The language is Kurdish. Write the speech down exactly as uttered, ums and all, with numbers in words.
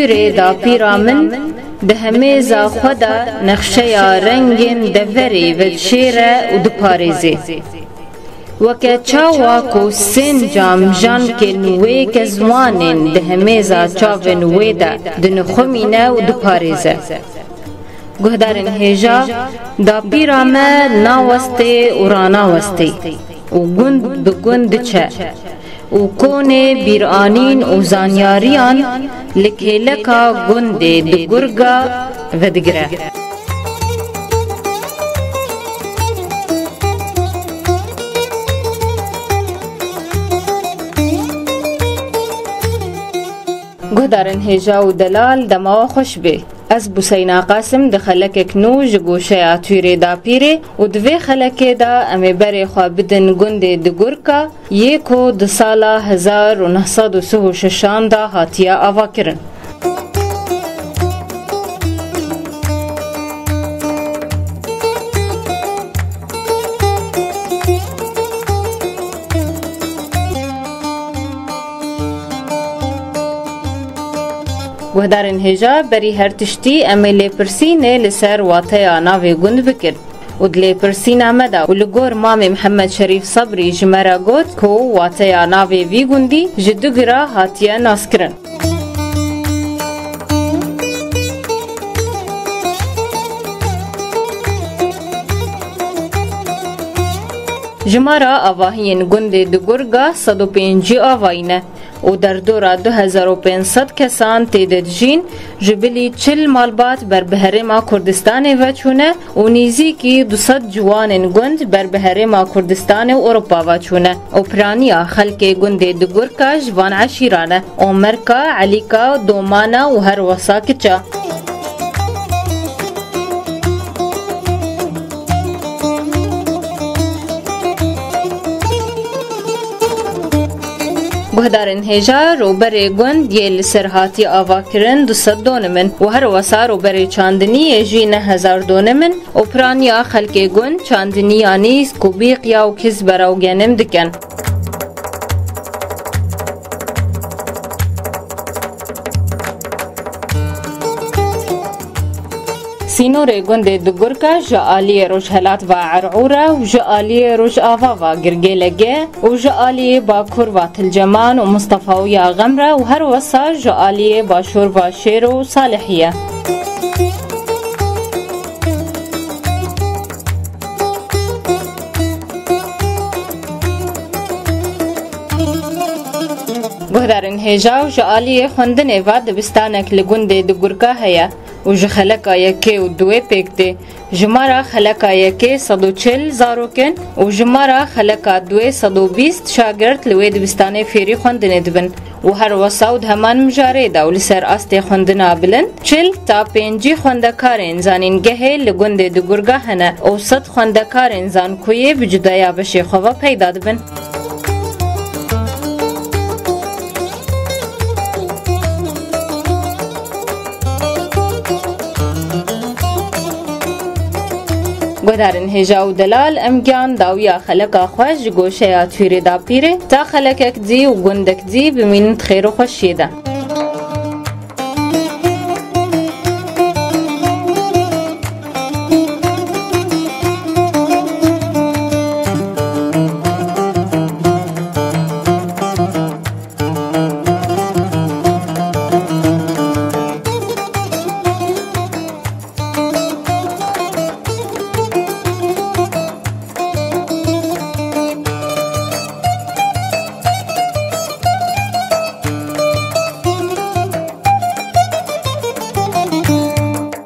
Rê dapîra min di hemêza xwe de nexşeya rengên deverê vedişêre û diparêzê. Weke çawa ku sênca mijankên wê kezwanên di hemêza çavên wê de dinixumîne û diparêze. Guhdarên hêja, dapîra me nawestê û ranawestê û gund bi gund diçe û konê bîranîn û zanyariyan li kêleka gundê Digurga vedigire. Guhdarên hêja û delal, dema we xweş bê. Ez Buseyna Qasim di xelekek nû ji goşeya Tûrê Dapîrê û di vê xelekê de em ê berê xwe bidin gundê Digurka, yê ku di sala hezar û neh sed û sih û şeşan de hatiye avakirin. Guhdarên hêja, berî her tiştî em ê lêpirsînê li ser wateya navê gund bikin. Û di lêpirsîna me de û li gor Mamê Mihemed Şerîf Sebrî ji me re got ku wateya navê vî gundî ji Dugira hatiye naskirin. Jimara avahiyên gundê Digurga sed û pêncî avayî ne û derdora du hezar û pênc sed kesan tê de dijîn, ji bilî çil malbat ber bi herêma Kurdistanê veçûne û nîzîkî du sed ciwanên gund ber bi herêma Kurdistanê û Ewropa veçûne û piraniya xelkê gundê Digurka ji van eşîran e: Omerka, Elîka, Domana û her wesa Kiça. Guhdarên hêja, rûberê gund yê li ser hatî avakirin du sed donim in û her wesa rûberê çandinî yê jî neh hezar donim in û piraniya xelkê gund çandinî yanî kubîqya û kizbera û genim dikin. Sînorê gundê Digurka ji aliyê rojhelat ve Er'ûr e û ji aliyê rojava ve Girgêlege û ji aliyê bakur ve Tilceman û Mistefa û ya Xemre û her wesa ji aliyê başûr ve Şêr û Salihî ye. Guhdarên hêja, û ji aliyê xwendinê ve dibistanek li gundê Digurka heye û ji xeleka yekê û duwê pêk tê. Jimara xeleka yekê sed û çil zarok in û jimara xeleka duwê sed û bîst şagirt li wê dibistanê fêrî xwendinê dibin. Û her wesa û di heman mijarê de û li ser astê xwendina bilind, çil ta pêncî xwendekarên zanîngehê li gundê Digurga hene û sed xwendekarên zankuyê bi cudaya beşê xwe ve peyda dibin. Guhdarên hêja û delal, em giyan dawiya xeleka xwe ji goşeya Tûrê Dapîrê ta xelekek dî û gundek dî bimînin di xêr û xweşiyê de.